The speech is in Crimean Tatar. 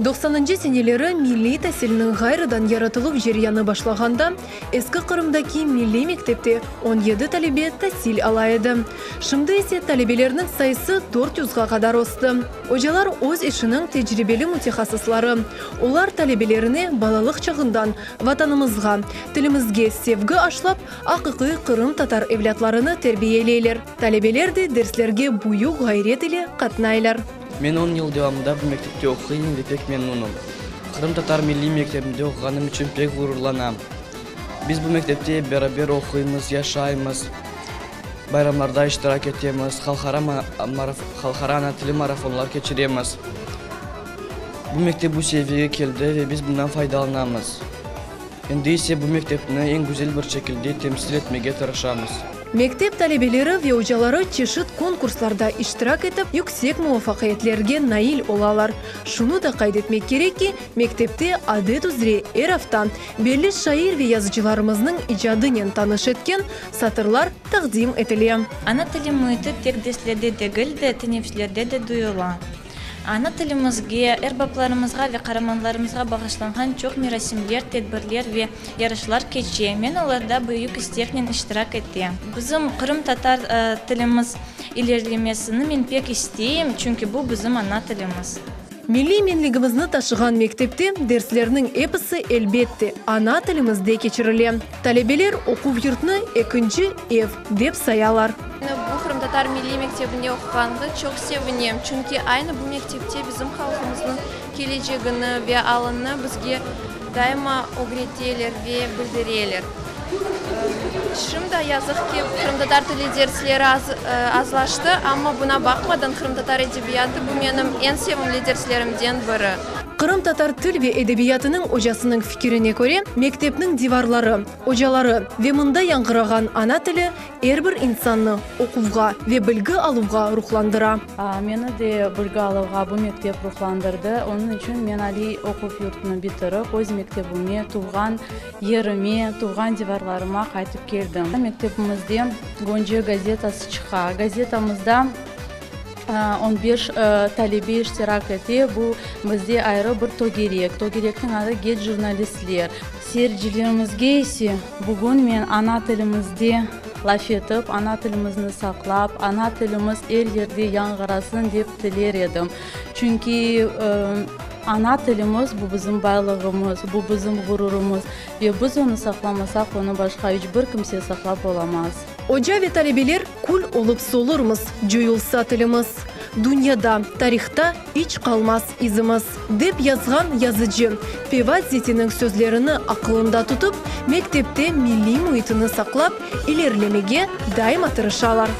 Doqsanıncı seneleri milliy tasilniñ ğayrıdan yaratıluv ceryanı başlağanda, Eski Qırımdaki milliy mektepte 17 talebe tasil ala edi. Şimdi ise talebelerniñ sayısı dört yuzğa qadar östi. Ocalar öz işiniñ tecribeli mütehassısları. Olar talebelerine balalıq çağından Vatanımızğa, tilimizge sevgi aşlap, aqiqiy qırımtatar evlâtlarını terbiyeleyler. Talebeler de derslerge büyük ğayret ile qatnaylar. Men on yıl devamında bu mektepte oquyım ve pek memnunım. Qırımtatar milliy mektebinde oquğanım içün pek ğururlanam. Biz bu mektepte ep beraber oquymız, yaşaymız, bayramlarda iştirak etemiz, halqara halqara ana tili marafonlar keçiremiz. Bu mektep bu seviyege keldi ve biz bundan faydalanamız. Endi ise bu mektepni eñ güzel bir şekilde temsil etmege tırışamız. Mektep talebeleri ve ocaları çeşit konkurslarda iştirak etip, yüksek muvafaqiyetlerge nail olalar. Şunı da qayd etmek kerek ki, mektepte adet üzre er afta belli şair ve yazıcılarımıznıñ icadınen tanış etken satırlar taqdim etile. Ana tili müiti tek derslerde degil de, teneffüslerde de duyula. Ana tilimizge, erbaplarımızğa ve qaramanlarımızğa bağışlanğan çoq merasimler, tedbirler ve yarışlar keçe, men olarda büyük isteknen iştirak etem. Bizim qırımtatar tilimiz ilerilemesini men pek isteyim, çünki bu bizim ana tilimiz. Milliy menligimizni taşığan mektepte derslerniñ episi, elbette, ana tilimizde keçirile. Talebeler oquv yurtnı ekinci ev dep sayalar. Bu qırımtatar milliy mektebinde oquğanğa çoq sevinem, çünki aynı bu mektepte bizim halqımıznıñ kelecegini ve alını bizge daima ögreteler ve bildireler. Şimdi, yazıq ki, qırımtatar tili dersleri azlaştı, amma buna baqmadan qırımtatar edebiyatı bu menim eñ sevimli derslerimden biri. Qırımtatar til ve edebiyatınıñ ocasınıñ fikirine köre, mektepniñ divarları, ocaları ve mında yañğırağan ana tili er bir insannı oquvğa ve bilgi aluvğa ruhlandıra. Meni de bilgi aluvğa bu mektep ruhlandırdı. Onıñ içün men aliy oquv yurtunı bitirip, öz mektebime, tuvğan yerime, tuvğan divarlarıma qaytıp keldim. Mektebimizde Gönce gazetası çıqa. Gazetamızda on beş talebe iştirak ete. Bu bizde ayrı bir tögerek. Tögerekniñ adı Genç jurnalistler. Seyircilerimizge ise bugün men ana tilimizde laf etip, ana tilimizni saqlap, ana tilimiz er yerde yañğırasın dep tiler edim. Çünki ana tilimiz, bu bizim baylığımız, bu bizim ğururımız ve biz onı saqlamasaq, onı başqa iç bir kimse saqlap olamaz. Oca ve talebeler kül olıp solurmız, coyulsa tilimiz. Dünyada, tarihta iç qalmaz izimiz, dep yazğan yazıcı Pevat Zetiniñ sözlerini aqılında tutıp, mektepte milliy müitini saqlap, ilerilemege daima tırışalar.